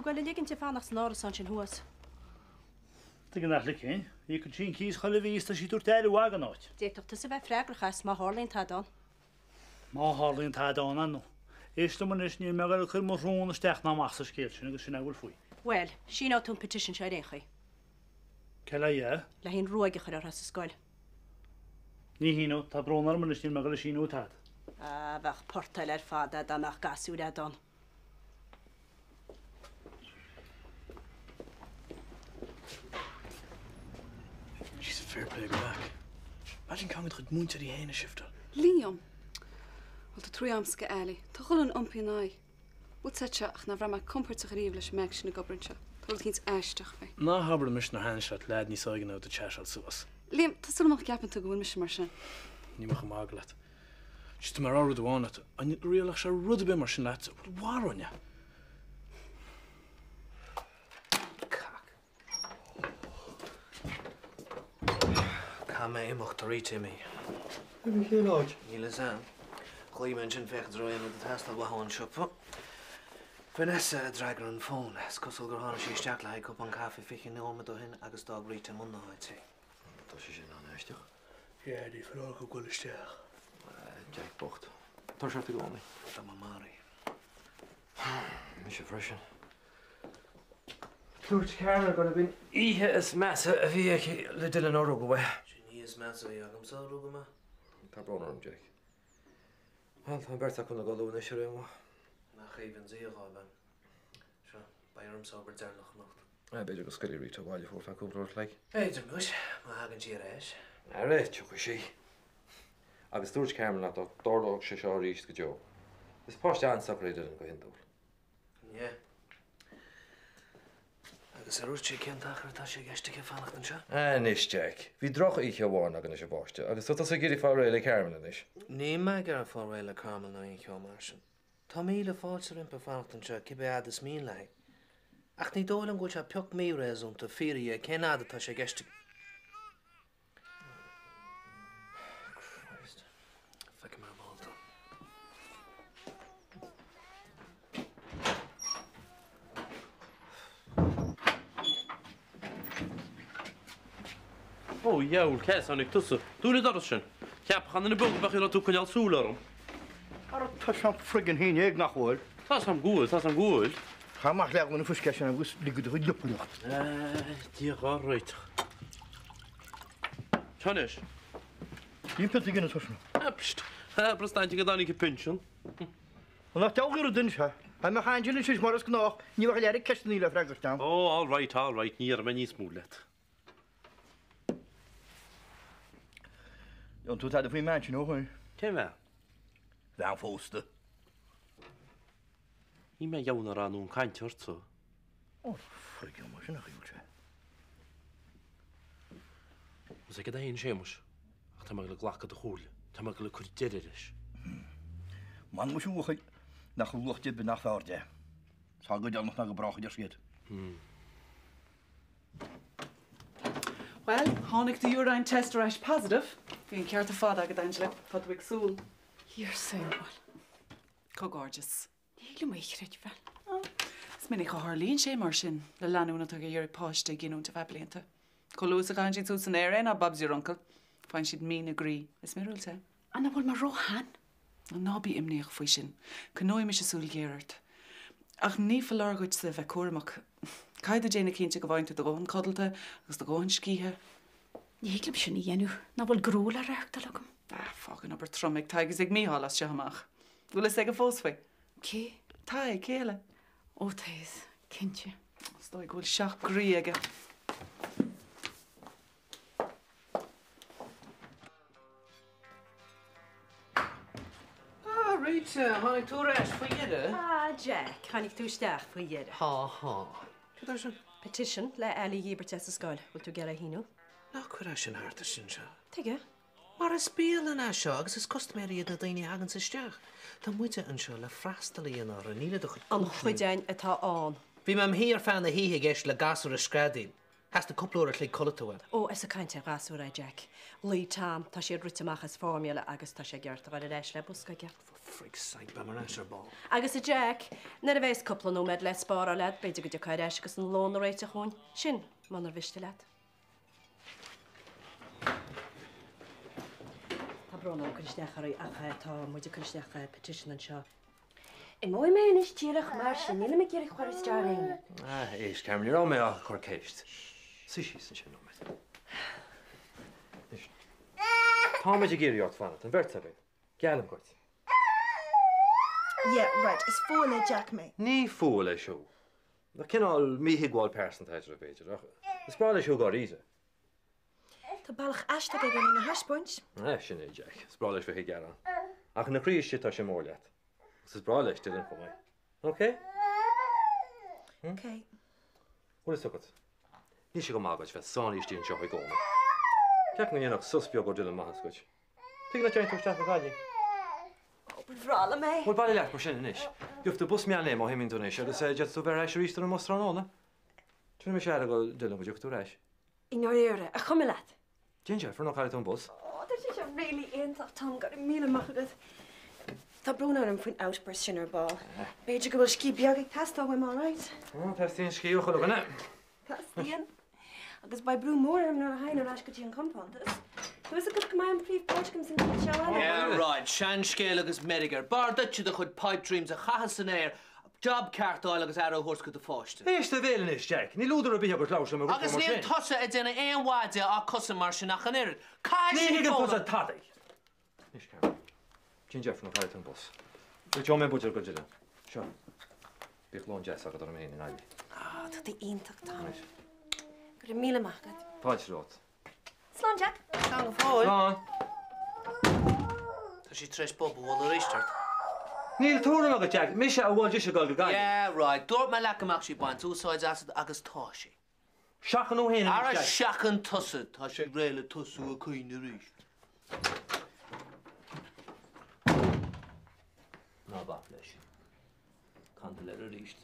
tú ag goil a ligint di fanacht san árasán sin thuas? Tuige nach ligfinn? Íocann sí an cíos chuile mhí is tá sí ag tabhairt aire mhaith don áit. D'fhéadfadh tusa bheith freagrach as má tharlaíonn tada ann. Má tharlaíonn tada ann, ar ndóigh. Éist liom anois, níl mé ag goil ag cur mo shrón isteach ná amach sa scéal sin agus sin é a bhfuil faoi. Bhuel, síneoidh tú an petition seo ar aon chaoi. Cé le é? Le haghaidh an ruaig a chur uirthi as an scoil. Ní shíneoidh, tá brón orm anois, níl mé ag goil a síniú tada. Ah, bheadh port eile ar fad é dá mbeadh gasúir a'd ann. Jesus, fair play go Mac. Imagine caithfidh do chuid múinteoirí féin a shifteáil. Liam! Bhuel, tá trua a'msa do Ali. Tá chuile dhuine iompaithe ina aghaidh. Bhfuil 's a'dsa ach nár bhraith mé compordach ariamh leis an Mac sin ag obair anseo. Tá rud eicínt aisteach faoi. Ná habair liom anois nár thaitin sé leat leaid níos óige ná tú ag chaseáil suas. Liam, tá súil agam nach gceapann tú go bhfuil mise mar sin. Níl mé chomh magadh leat. Just tá mé ag rá rud amháin leat, an rialódh sé rud ar bith mar sin leat, bhuel mharóinn é. Cac. Caithfidh mé imeacht, tá Rita imithe. Imithe cén áit? Níl fhios a'm. Ghlaoigh mé ansin féachaint an raibh aon rud ag teastáil uathu ón siopa. Vanessa a d'fhreagair an fón. Is cosúil gur tháinig sí isteach le haghaidh cupán caife 20 nóiméad ó shin agus d'fhág Rita i mbun na háite í. Tá sé sin an-aisteach. Yeah, ní foláir go ghoil isteach. Jack bocht. Tá sé ort i gcónaí. Tá mé maraithe. Mise freisin. Dúirt Carmel gurb in oíche is measa a bhí aici le Dylan ó rugadh é. Sin oíche is measa a bhí agamsa ó rugadh mé. Tá brón orm, Jack. Bhuel, tá an bheirt acu ina gcodladh anois ar aon mhaith. Nach aoibhinn Dia dhóibh é. Seo, beidh ormsa obair deireanach anocht. B'fhéidir go scaoilfidh Rita abhaile thú ar feadh cúpla uair a chloig. B'fhéidir, muis, má thagann sí ar ais. Ara, tiocfaidh sí. Agus dúirt Carmel nach dtarlódh sé seo arís go deo. Is páiste an-socair é Dylan go hiondúil. Yeah. Agus ar dhúirt sí cén t-achar atá sé i gceist aici fanacht anseo? Anois, Jack, bhí droch-oíche amháin againn leis an bpáiste agus tá tusa ag iarraidh fáil réidh le Carmel anois. Níl mé ag iarraidh fáil réidh le Carmel nó aon cheo mar sin. Tá míle fáilte roimpi fanacht anseo cibé fhad is mian léi. Ach ní dóigh liom go bhfuil sé pioc míréasúnta fiafraí di cén fhad atá sé i gceist aici. Christ. Feicfidh mé ar ball tú. Ó, dheabhail, cé as tháinig tusa? Dún an doras sin. Cheapfá duine beag a bheadh ionat tú coinneáil súil orm. Ara tá sé an friggin haon éag nach bhfuil. Tá's a'm go bhfuil, tá's a'm go bhfuil. Chaith amach leagan an fuisce sin agus lig do chuid liopaireacht. Dia dhár réiteach. Seo anois. Bíonn pionta Guinness freisin. Ah, pst. Abair go dtáinig an pinsean. An nach deabhadh ar an duine seo? Dá mbeadh Angela anseo mar is gnách, ní bheadh a lear ceisteanna le freagairt ann. Oh, all right, all right, ní dhéarfaidh mé níos mó leat. An tú tada faoin mbean sin ó shoin? Cén bhean? Bhean phósta. Níl mé dheamhan a raibh an caint ortsa. Ó, friggin mar sin a shiúil sé. Is ag a haon Séamus, ach tá mé ag glacadh do chomhairle. Tá mé ag cur deireadh leis. M'anam muise a bhuachaill nach bhfuil luach Dé nach fearr de. Tá go deimhin ná go brách a deir siad. Bhuel, tháinig do urine test ar ais positive. Bhí an ceart ar fad agat, Angela. Tá tú ag súil. You're so well. Comhghairdeas. Ní thig liom é a chreidbheáil. Is minic a tharlaíonn sé mar sin le lánúin atá ag iarraidh páiste a ghiniúint ar feadh blianta. Chomh luath is a chaitheann siad suas san aer é ná Bob's your uncle. Faigheann siad mín a gcroí. Is míorúilt é. An bhfuil mé róshean? Ná bí imníoch faoi sin. Coinneoidh mise súil ghéar ort. Ach ní foláir dhuitse a bheith cúramach. Caithfidh tú déanamh cinnte go bhfaigheann tú do dhóthain codlata agus do dhóthain scíthe. Ní thig liom sin a dhéanamh. Nach bhfuil gnó le reáchtáil agam? Ah, fág an obair trom ag Tadhg agus ag Mícheál as seo amach. Bhfuil fhios aige fós faoi? Cé? Tadhg, cé eile? Ó, tá fhios, cinnte. Is dóigh go bhfuil seacht gcroí aige. Ah, Rita, tháinig tú ar ais faoi dheireadh? Ah, Jack, tháinig tú isteach faoi dheireadh. Há, há. Cad é sin? Petition le Ali a dhíbirt as an scoil. Bhfuil tú ag iarraidh é a shíniú? Ná cuir é sin thart anseo. Tuige? Mar is bialann é seo agus is custaiméirí iad na daoine a thaganns isteach. Tá muide anseo le freastal a dhéanamh orthu, ní le do chuid An chaighdeáin atá ann. Bhí mé im shuí ar feadh na hoíche ag éisteacht le gasúr ag screadaíl. Theastaigh cúpla uair a chloig codlata uaim. Ó, is ag caint ar ghasúir é Jack. Ghlaoigh Tom, tá siad rite amach as formula agus tá sé ag iarraidh a dhul ar ais le bosca aige. For frig's sake, beidh mé ar ais ar ball. Agus a Jack, nuair a bheas cúpla nóiméad le spáráil agat, b'fhéidir go dtiocfá ar ais agus an lón a réiteach dhúinn. Sin, munar mhiste leat. Tá brón orm cur isteach oraibh ach tá muid ag cur isteach petition anseo. Imeoidh mé anois díreach mar sin, nílim ag iarraidh cur isteach ar éinne. Ah, éist, Carmen, ní raibh mé ach ag cur ceist. Suigh síos ansin nóiméad. Anois, táimid ag iarraidh ort fanacht, an bheirt againn. Geallaim dhuit. Yeah, right, is fuath le Jack mé. Ní fuath leis thú. Cineál míthuigbheáil pearsanta eadraibh, b'fhéidir, ach is breá leis thú dháiríre. Tá bealach aisteach aige lena thaispeáint. Eh, sin é Jack. Is breá leis bheith ag gearán. Ach ina chroí istigh tá sé mór leat. Agus is breá leis Dylan chomh maith. Ok? Ok. Bhfuil fhios agat? Níl sé go maith duit bheith sáinnithe istigh anseo i gcónaí. Ceapaim go ndéanfadh sos beag ó Dylan maitheas duit. Tuige nach dtéann tú isteach go Gaillimh? Ó, ba bhreá liom é. Bhuel, bailigh leat mar sin anois. Gheobhaidh tú bus meán lae má imíonn tú anois agus d'fhéadfadh tú bheith ar ais arís ar an mbus tráthnóna. Tabharfaidh mise aire do Dylan go dtiocfaidh tú ar ais. I ndáiríre, ar chuma leat? Déan deifir nó caillfidh tú an bus. Ó, tá sé seo really iontach, Tom, go raibh míle maith agat. Tá brón orm faoin outburst sin ar ball. B'fhéidir go bhfuil scíth beag ag teastáil uaim, alright? Ó, teastaíonn scíth ó chuile dhuine. Teastaíonn. Agus beidh brú mór orm nuair a théim ar ais go dtí an compántas. Tá fhios agat go mbeidh an príomhpháirt agam san chéad seó eile. Yeah, right, seanscéal agus meirg air. B'fhearr duitse do chuid pipe dreams a chaitheamh san aer Job ceart a fháil agus aire a thabhairt do do pháiste. Éist do bhéal anois, Jack. Níl údar ar bith agat labhairt liom i Agus mar níl sin. tusa ag déanamh aon mhaith di á cosaint mar sin ach an oiread. Caithfidh Ní sí thuigeann foghlaim. tusa tadaí. Anois, Carmen. Déan deifir nó caillfidh tú an bus. Réiteoidh mé an buidéal do Dylan. Seo. Bíodh lón deas agat orm féin i nGaillimh. Á, tá tú iontach, Tom. Right. Go raibh míle maith agat. Fáilte romhat. Slán, Jack. Slán go fóill. Slán. Tá sí tar éis bob a bhualadh arís ort. Níl tuairim agat, Jack. Mise a mhol dise dul go Gaillimh. Yeah, right. Dúirt mé leat go mbeadh sí ag baint úsáid asat agus tá sí. Seachain thú féin anois, Ara Jack. seachain tusa. Tá sí réidh le tosú ag caoineadh arís. Ná bac leis. Cantal air arís.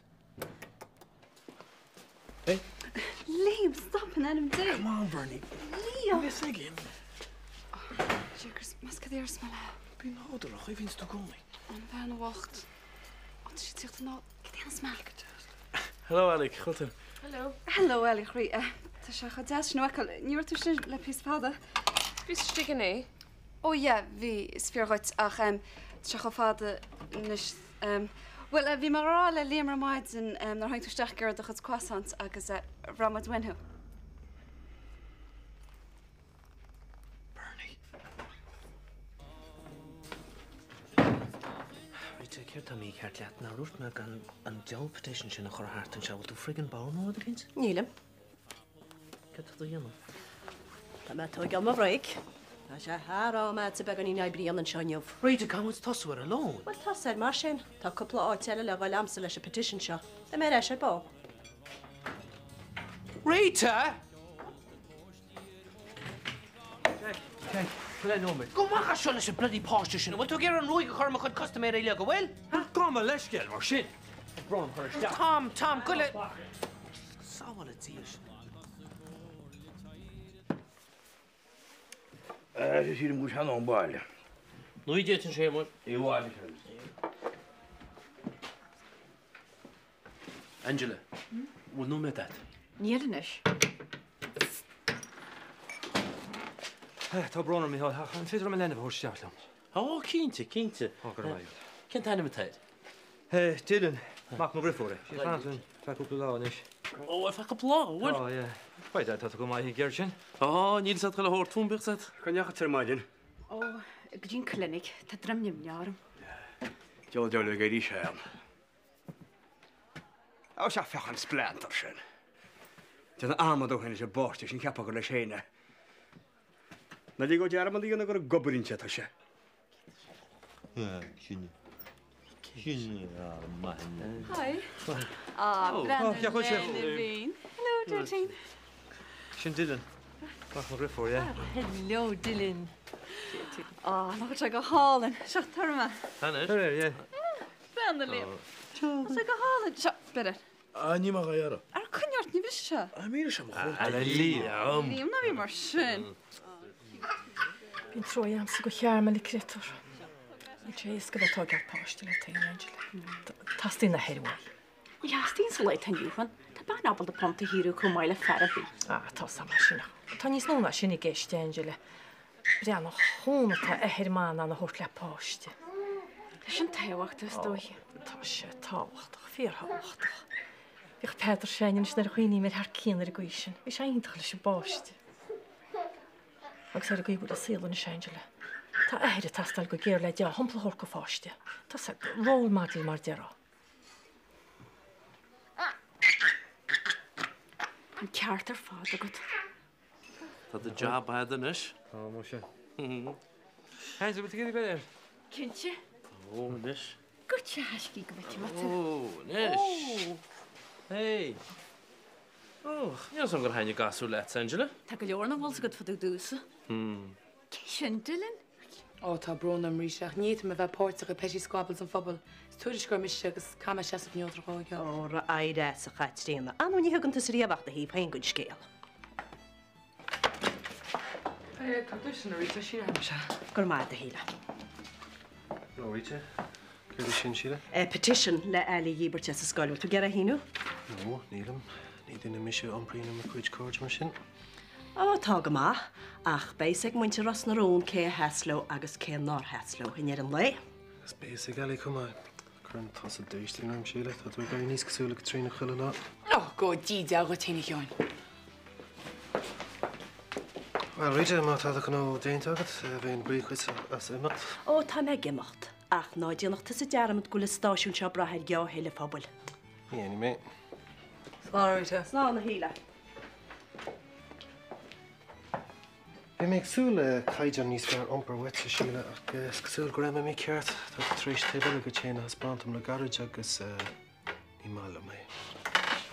Hey. Liam, stop in ainm Dé! Come on, Bernie. Liam! Miss again. Jeekers, más cad é ar smail é. Bí nádúrtha, a bhíonns tú i gcónaí. An bhean bhocht. Ó, tá sí ag tíocht anall. Cad é an smell? Hello, Ellie, conas tá tú. Hello. Hello, Ellie, a chroí. Tá sé chomh deas sin a fheiceáil. Ní raibh tú sin le píosa fada. Bhíos istigh inné. Ó yeah, bhí, is fíor dhuit, ach em, tá sé chomh fada anois em, bhuel eh, bhí mé a rá le Liam ar maidin em, nuair a tháinig tú isteach ag iarraidh do chuid croissants agus eh, bhraith muid uainn thú. Bernie. Rita, céard tá mícheart leat? Nár dhúirt mé gan an diabhal petition sin a chur thart anseo? Bhfuil tú friggin bodhar nó rud eicínt? Nílim. Céard tá tú a dhéanamh? Tá mé ag tóigeáil mo bhreak. Tá sé thar am a'dsa beagáinín oibre a dhéanamh anseo inniu. Rita, caithfidh muid tosú ar an lón. Bhuel, tosaigh air mar sin. Tá cúpla áit eile le dhul a'msa leis an petition seo. Beidh mé ar ais ar ball. Rita! Jack, Jack, fan le nóiméad. Gabh amach as seo leis an bloody páiste sin. An bhfuil tú ag iarraidh an ruaig a chur ar mo chuid custaiméirí uilig, an bhfuil? Gabh mo leithscéal mar sin. Tá brón chur isteach. Tom, Tom, goile. Sábhála Dia sinn. Sílim go sean ón baile. Ní d'fhéadfainn sé mar. I bhfad. Angela, bhfuil nóiméad agat? Níl anois. Tá brón orm, Micheál, ach an féidir liom an leanbh a thabhairt isteach liom? Ó, cinnte, cinnte. Ó, go raibh maith agat. Cén t-ainm atá air? Dylan, mac mo dheirfiúr é. Sé fanacht linn feadh cúpla lá anois. Ó, ar feadh cúpla lá, an bhfuil? Tá, yeah. Bhuel, tá tú go maith ag iarraidh sin. Ó, níl fhios agat chuile shórt fúm, bíodh fhios agat. Cá ndeachaigh tú ar maidin? Ó, go dtí an clinic. Tá droim nimhneach orm. Diabhal diabhal ag éirí sean. Ó sea, féach an spleantar sin. Déanamh adhmad ó shin leis an bpáiste sin, cheapfá gur leis féin é. Ná lig dó dearmad a dhéanamh gur ag obair inti atá sé. Hi. Ah, breathnaigh lena Hello, Deirtín. Sin Dylan. Mac mo dheirfiúr, yeah. Hello, Dylan. Ah, nach bhfuil sé go hálainn. Seo, tabhair dom é. Anois. Yeah. Breathnaigh Liam. Tá sé go hálainn. Seo, beir air. Ah, níl mé dhá iarraidh. Ara coinnigh ort. Ní bhrisfidh sé. Ní bhrisfidh sé mo chóta. A Liam. Liam, ná bí mar sin. Bíonn trua agamsa do Charmel, a chréatúr. Níl sé éasca bheith ag tógáil páiste leat féin, Angela. Teastaíonn athair uaidh. Ní theastaíonn sa lá atá inniu ann. Tá bean ábalta punt a shaothrú chomh maith le fear ar bith. Ah, tá sam é sin. Tá níos mó ná sin i gceist, Angela. Breathnaigh an chúnamh atá athair maith in ann a thabhairt le páiste. Tá sin tábhachtach, is dóiche. Tá sé tábhachtach, fíorthábhachtach. Bhíodh Peadar s'againne anois nuair a chuimhním air thar cionn ar an gcaoi sin. Bhí sé iontach leis an bpáiste. Agus ar an gcaoi a bhfuil an saol anois, Angela, tá athair ag teastáil go géar le dea-shampla a thabhairt do pháiste. Tá sé role model mar déarfá. An ceart ar fad agat. Tá do jab agat anois. Tá, muise. Angela, bhfuil tú ag iarraidh breith air? Cinnte. Ó, anois. Goitse a thaiscí go bhfeicfidh mé tú. Ó, anois. Ó. Hey. Ó, níl 'fhios a'm gur thaitnigh gasúir leat, Angela. Tá go leor nach bhfuil 's agat fá dtaobh domhsa. Cé sin, Dylan? Ó, tá brón orm Rita, ach ní fhéadfaidh mé a bheith páirteach i petty squabbles an phobail. Is tuairisceoir mise agus caithfidh mé seasamh neodrach ó Ó, éirigh as, a Chaitríona. Ar ndóigh ní thugann tusa riamh ach do thaobh féin den scéal. Tá duit a Rita, síle mise. Go raibh maith agat, a Shíle. Hello Rita. Céard é sin, Síle? Petition le Ali a dhíbirt as an scoil. Bhfuil tú ag iarraidh é a shíniú? No, nílim. Ní duine mise a iompraíonn ar mo chuid cairde mar sin. Ó, tá go maith, ach beidh fhios ag muintir Ros na Rún cé a sheas leo agus cé nár sheas leo i ndeireadh an lae. Agus beidh fhios ag Ali chomh maith. Cuireann tusa déistin orm, Síle. Tá tú ag éirí níos cosúla le Caitríona chuile lá. Ó, go dtí dea dhuit féin, a Sheáin. Bhuel, Rita, má tá do ghnó déanta agat, bheinn buíoch dhuit as imeacht. Ó, tá mé ag imeacht. Ach ná déanadh tusa dearmad go bhfuil an stáisiún seo ag brath ar dhea-thoil an phobail. Ní dhéanfaidh mé. Slán, a Rita. Slán, a Shíle. Bhí mé ag súil le caighdeán níos fearr iompair uait, a Shíle, ach is cosúil go raibh mé mícheart. Tá tú tar éis taobh eile díot féin a thaispeáint dom le gairid agus ní maith liom é.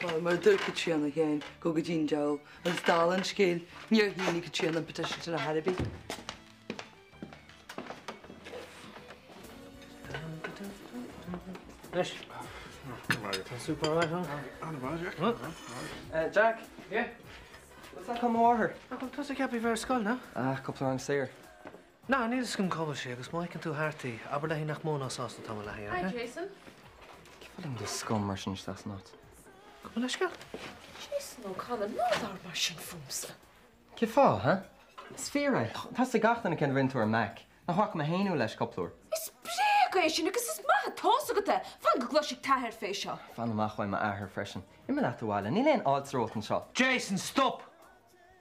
Bhuel, mar a dúirt Caitríona féin, gabh go dtí'n diabhal, agus dála an scéil, níor shínigh Caitríona an petition sin ar chor ar bith. Anois. Tá super right, huh? An-mhaith, Jack. Jack? Yeah? What's that come máthair? Nach bhfuil tusa ceaptha a bheith ar scoil, ná? Ah, cúpla rang saor. Ná, níl fhios agam cá bhfuil sí agus má fheiceann tú thart í, abair léi nach mó ná sásta atá mé léi, Hi, ok? Jason. Cén fáth a ligim do scum mar sin isteach san áit? Gabh mo leithscéal. Jason O'Connor, ná labhair mar sin fúmsa. Cén fáth, huh? Is fíor é. Tá fhios ag gach duine céard a rinne tú ar Mac. Nach bhfaca mé féin thú leis cúpla uair. Is bréag é sin agus is maith atá's agat é. Fan go gcloisfidh t'athair fé seo. Fan amach uaidh m'athair freisin. Imigh leat abhaile. Níl aon fháilte romhat anseo. Jason, stop!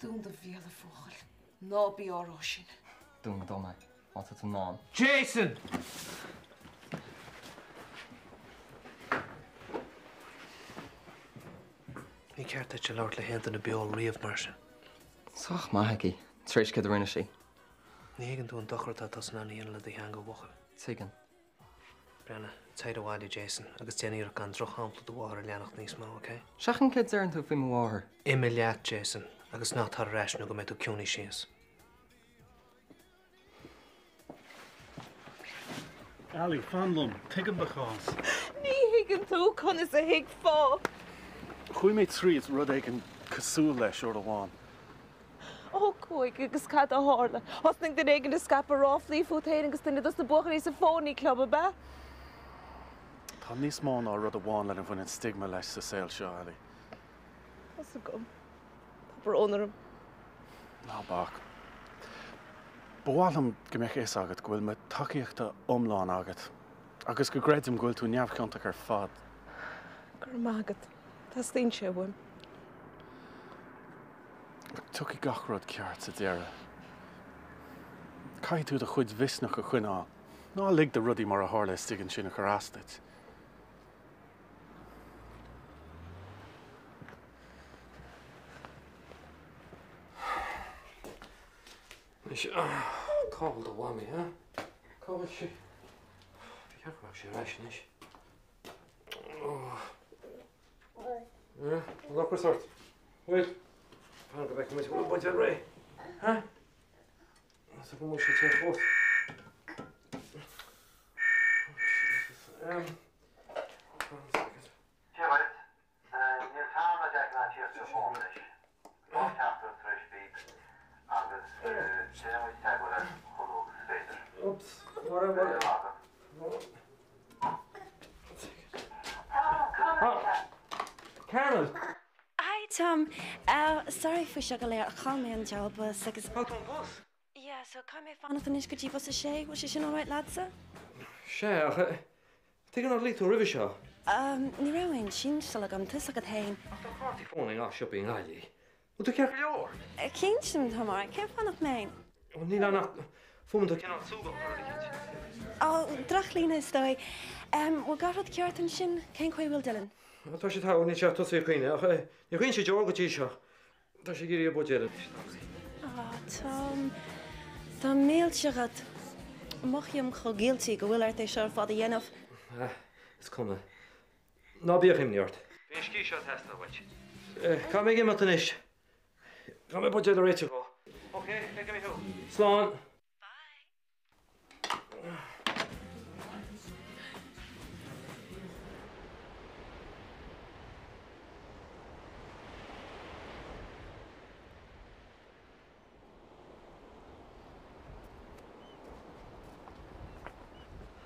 Dún do bhéal, a bhuachaill. Ná bí á rá sin. Dún go dom é, má tá tú in ann. Jason! Ní ceart duit a labhairt le haon duine beo riamh mar sin. Sách maith aici, tar éis céard a rinne sí. Ní thuigeann tú an dochar atá tusa in ann a dhéanamh le do theanga, a bhuachaill. Tuigeann. Breathnaigh, téir abhaile, Jason, agus déan iarracht gan drochshampla do mháthar a leanacht níos mó, ok? Seachain céard a deireann tú faoi mo mháthair. Imigh leat, Jason, agus ná tar ar ais nó go mbeidh tú ciúnaithe síos. Ali, fan liom. Tuigim do chás. Ní thuigeann tú conas a thuigfeá. Chuaigh mé tríd rud éigin cosúil leis uair amháin. Ó, chuaigh, agus cad a tharla? Thosnaigh duine éigin ag scaipeadh ráflaí fút féin agus duine dos na buachaillí sa Phony Club, ab ea? Tá níos mó ná rud amháin lena bhaineann stigma leis sa saol seo, Ali. Tá's agam. Tá brón orm. Ná bac. Ba mhaith liom go mbeadh fhios agat go bhfuil mo tacaíocht iomlán agat agus go gcreidim go bhfuil tú neamhchiontach ar fad. Go raibh maith agat. Teastaíonn sé uaim. Tiocfaidh gach rud ceart sa deireadh. Caithfidh tú do chuid mhisneach a choinneáil. Ná lig do rudaí mar a tharla istigh ansin a chur as duit. Anois, cá bhfuil do mhamaí, ha? Cá bhfuil sí? Ba cheart go mbeadh sí ar ais anois. An ocras ort? Bhfuil? Fan go bhfeicfidh muid an bhfuil an buidéal réidh. Ha? Is go bhfuil sé te fós. Dia dhuit. Níl Tom ná Jack in ann tíocht. Oops. Whatever. Carol! Hi Tom. Sorry faoi seo go léir ach chaill mé an diabhal bus agus. Chaill tú an bus? Yeah, so caithfidh mé fanacht anois go dtí bus a sé, bhfuil sé sin alright leatsa? Sea, ach tuige nár ghlaoigh tú roimhe seo? Ní raibh aon sinsal agam, tá 'fhios agat fhéin. Ach tá cártaí fóin i ngach siopa i nGaillimh. Bhfuil tú ceart go leor? Cinnte, tá mé alright. Cén fáth nach mbeinn? Ó, níl ann ach fuaimeann tú cineál súgach nó rud eicínt. Ó, drochlíne is dóigh. Bhfuil gach rud ceart ansin? Cén chaoi a bhfuil Dylan? Tá sé togha, níl sé ach tosaithe ag caoineadh, ach níor chaoin sé deoir go dtí seo. Tá sé ag iarraidh a bhuidéal anois. Á, Tom, táim millteach ort. Mothaím chomh guilty go bhfuil ort é seo ar fad a dhéanamh. Ah, is cuma. Ná bíodh imní ort. Beidh an scíth seo ag teastáil uait. Caithfidh mé imeacht anois. Caithfidh mé buidéal a réiteach dhó. Ok, feicfidh mé thú. Slán.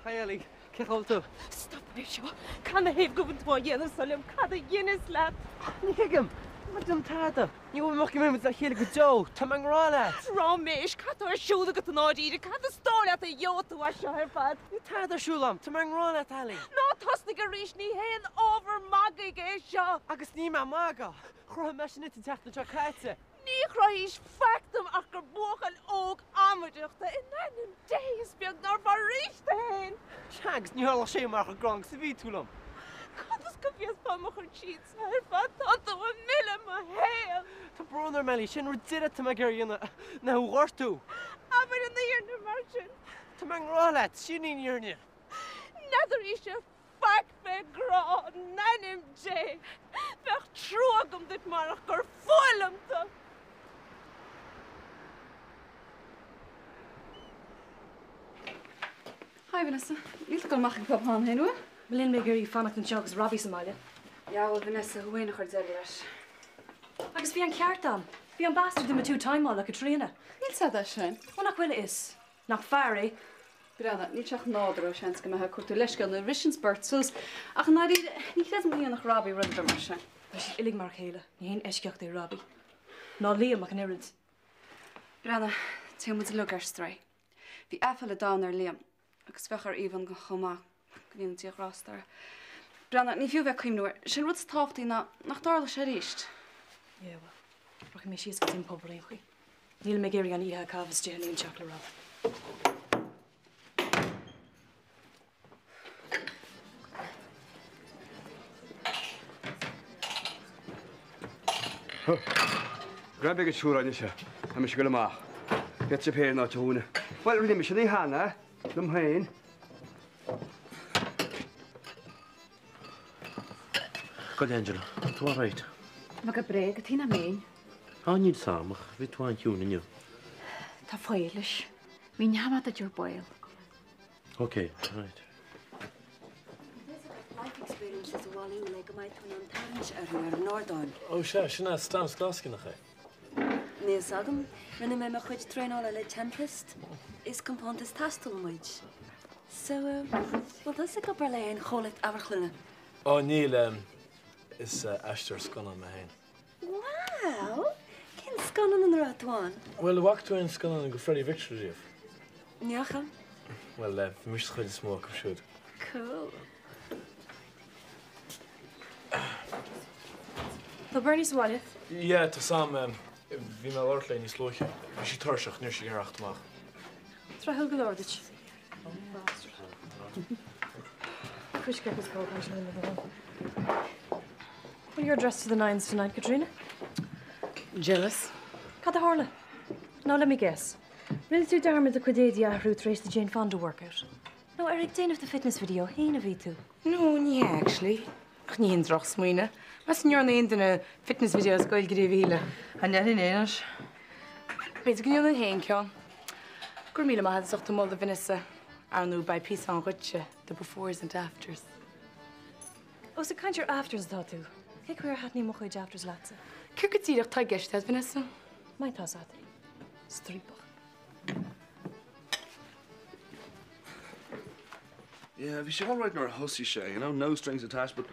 Hi Ellie, cén chaoi a bhfuil tú? Stop é seo! Canathaobh go bhfuil tú á dhéanamh seo liom? Cad a dheineas leat? Ní thuigim! Níor dhein tada! Ní bhfuil mé go mbeidh muid le chéile go deo! Tá mé i ngrá leat! Ráiméis! Cad tá ar siúl agat i ndáiríre? Cad is dóigh leat a gheobhaidh tú as seo ar fad? Níl tada ar siúl agam! Tá mé i ngrá leat, Ellie! Ná tosnaigh arís! Ní haon ábhar magaidh é seo! Agus níl mé ag magadh! Chruthaigh mé sin duit an tseachtain seo caite! Ní chruthaís faic dom ach gur buachaill óg amaideach tú. In ainm Dé, is beag nár mharaís tú fhéin! Sea, agus ní tharlódh sé murach chomh gránna is a bhí tú liom. Cad as go bhfiosfá mo chuid siadsa ar fad? Tá tú ag milleadh mo shaol! Tá brón orm, Ellie, sé an rud deiridh atá mé ag iarraidh a dhéanamh ná thú a ghortú. Abair an fhírinne mar sin. Tá mé i ngrá leat, sin í an fhírinne. N'fheadar ise Faic fé ghrá in ainm Dé! Bheadh trua agam duit marach gur fuath liom tú! Hi Vanessa, níl tú ag dul amach ag an pub cheana féin, an bhfuil? Mo léan níl mé ag iarraidh fanacht anseo agus Robbie sa mbaile. Yeah, bhuel Vanessa, thú fhéin a chuir deireadh leis. Agus bhí an ceart a'm. Bhí an bastard ag mo two timeáil le Caitríona. Níl 's a'd é sin. Ó nach bhfuil a fhios. Nach fear é? Breathnaigh, níl sé ach nádúrtha, seans go mbeifeá ag cuartú leithscéal nuair a bhriseann beirt suas, ach i ndáiríre, ní chreidim go ndéanfadh Robbie rud ar bith mar sin. Tá siad uilig mar a chéile, ní haon eisceacht é Robbie. Ná Liam ach an oiread. Breathnaigh, téann muid uilig ar strae. Bhí aiféala domhain ar Liam, agus bheadh ar Aoibheann chomh maith, go ndéana Dia grásta uirthi. Breathnaigh, ní fiú a bheith ag cuimhniú air. Sé an rud is tábhachtaí ná nach dtarlódh sé arís. Yeah, well, rachaidh mé síos go dtí an pub ar aon chaoi. Nílim ag iarraidh an oíche a chaitheamh istigh in éineacht le Rob. Grab ag an siúr anois, tá mise ag goil amach. Get sibh féin in áit a dhúine. Bhuel, rinne mise ní cheana, liom féin. Gabh i leith, Angela, an tú alright? Bheadh bréag, cad chuige nach mbeinn. Á, níl 's a'm, ach bhí tú an-chiúin inniu. Tá faill leis. Míneoidh mé duit ar ball. Ok, alright. Life experiences a bhailiú le go mbeidh tú in ann tarraingt orthu ar an ardán. Ó sea, sin as Stanislavski nach é? Níl 's agam. Rinne mé mo chuid traenála le Tempest. Is compántas taistil muid. So, bhfuil tusa ag obair le haon chomhlacht amharclainne? Ó níl, is aisteoir scannán mé féin. Wow! Cén scannán ina raibh tú ann? Bhuel, an bhfaca tú aon scannán de Freddie Victor riamh? Ní fhaca. Bhuel, bhí mise sa chuid is mó acu siúd. Cool. Tá Bernie sa bhaile? Yeah, tá 's a'm. Bhí mé ag labhairt léi níos luaithe. Bhí sí tuirseach, ní raibh sí ag iarraidh theacht amach. Tráthúil go leor duit. Coiscéim is cócáis lena bhfuil. Well, you're dressed to the nines tonight, Katrina. Jealous? Cad a tharla? Now let me guess. Rinne tú dearmad do chuid éadaí a athrú tar éis do Jane Fonda workout. Nó ar ag déanamh do fitness video féin a bhí tú? No, ní hea, actually. Ach ní haon drochsmaoineamh. Meas tú an ndearna aon duine fitness video as Gaeilge riamh a Shíle? An ndéanfainn é anois? B'fhéidir go ndéanfainn féin ceann. Go raibh míle maith agat as ucht an moladh, Vanessa. Ar ndóigh, beidh píosa ann dhuitse, the befores and afters. Ó, is ag caint ar afters atá tú. Cé chaoi ar thaitnigh mo chuid afters leatsa? Céard go díreach atá i gceist agat, Vanessa? Má tá 's agat. Striapach. Yeah, bhí sé alright nuair a thosaigh sé, you know, no strings attached, but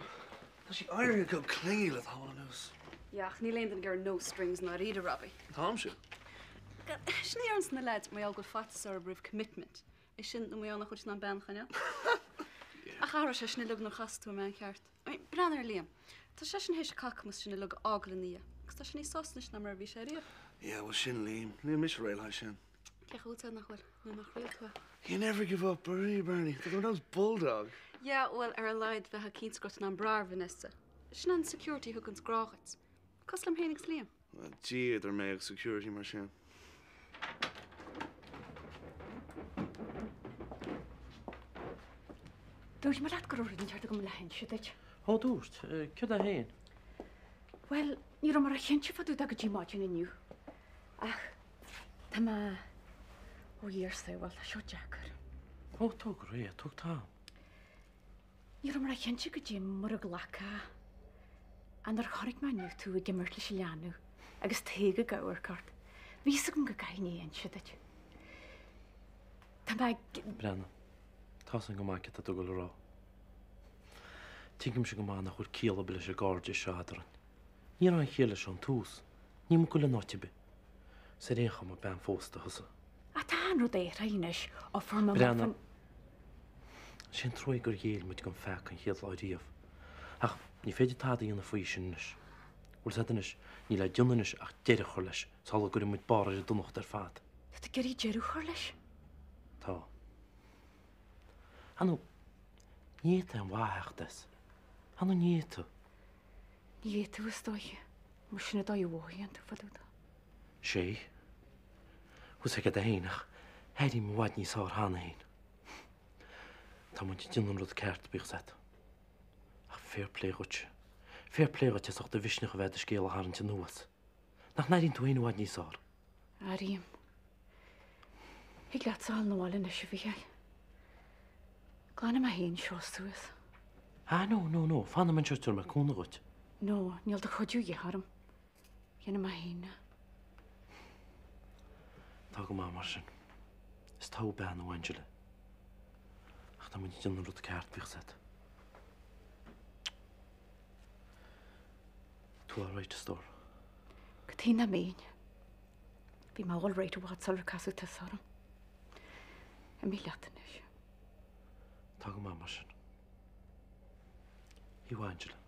tá sí éirithe chomh clingy le tamall anuas. Yeah, ach níl aon duine ag iarraidh no strings i ndáiríre, Robbie. Táimse. Sin a deireanns na leaids mar gheall go bhfuil faitíos orthu roimh commitment. É sin nó mar gheall nach bhfuil siad in ann bean a choinneáil. Ach athróidh sé sin uilig nuair a chasfaidh tú ar an mbean cheart. I mean, breathnaigh ar Liam. Tá seisean théis an cacamas sin uilig a fhágáil ina dhiaidh agus tá sé níos sásta anois ná mar a bhí sé ariamh. Yeah, well sin Liam. Níl mise réidh le haghaidh sin. Cé chomh bhfuil nach bhfuil nó nach réalt tú é. You never give up, Bernie, Bernie. Tá tú ar nós bulldog. Yeah, bhuel, ar a laghad bheifeá cinnte go raibh tú in ann brath ar Vanessa. Sin an security a thuganns grá dhuit. Cosúil liom féin agus Liam. Bhuel, Dia idir mé agus security mar sin. Dúirt mé leat go raibh rud inteacht agam le hinse duit. Ó, dúirt. Céard é féin? Bhuel, ní raibh mé róchinnte fá dtaobh de go dtí maidin inniu. Ach tá mé, ó Dhia ár sábháil, tá seo deacair. Ó, tóg réidh, tóg t'am. Ní raibh mé róchinnte goidé mar a ghlacfá. Ach nuair a chonaic mé inniu tú ag imirt leis an leanbh agus Tadhg ag amharc ort, bhí fhios agam go gcaithfinn é a inse duit. Tá mé ag. Breathnaigh, tá fhios agam go maith céard atá tú ag dul a rá. Tuigimse go maith nach bhfuil ciall ar bith leis an gcairdeas seo eadrainn. Ní raibh aon chiall leis ón tús. Níl muid ag goil in áit ar bith. Is ar aon chuma, bean phósta thusa. Ach tá an rud athraithe anois ó fuair mé amach Breathnaigh, sé an truaigh gur ghéill muid don pheaca an chéad lá riamh. Ach ní féidir tada a dhéanamh faoi sin anois. Bhfuil fhios agat anois, níl le déanamh anois ach deireadh a chur leis sula gcuireann muid barr ar an donacht ar fad. Tá tú ag iarraidh deireadh a chur leis? Tá. Ar ndóigh, ní fhéadfadh aon mhaith a theacht as. Ar ndóigh ní fhéadfadh. Ní fhéadfadh, is dóiche. Mar sin an dóigh a mhothaíonn tú fá dtaobh de. Sé. Bhfuil fhios agat féin ach airím i bhfad níos fearr cheana féin. Tá muid ag déanamh an rud ceart, bíodh fhios agat. Ach fair play dhuit. Fair play dhuit as ucht do mhisneach a bheith do scéal a tharraingt anuas. Nach n-airíonn tú féin i bhfad níos fearr? Airím. Thig leatsa a dhul 'na bhaile anois, a Mhícheáil. Glanfaidh mé féin seo suas. Ah, no, no, no, fanfaidh mé anseo is tabharfaidh mé cúnamh dhuit. No, níl do chuidiú de dhíth orm. Dhéanfaidh mé féin é. Tá go maith mar sin. Is togha bean thú, Angela. Ach tá muid ag déanamh an rud ceart, bíodh fhios agat. Tú all right, a stór. Cad chuige nach mbeinn. Bhí mé all right i bhfad sular casadh tusa orm. Imigh leat anois. Tá go maith mar sin. Oíche mhaith, Angela.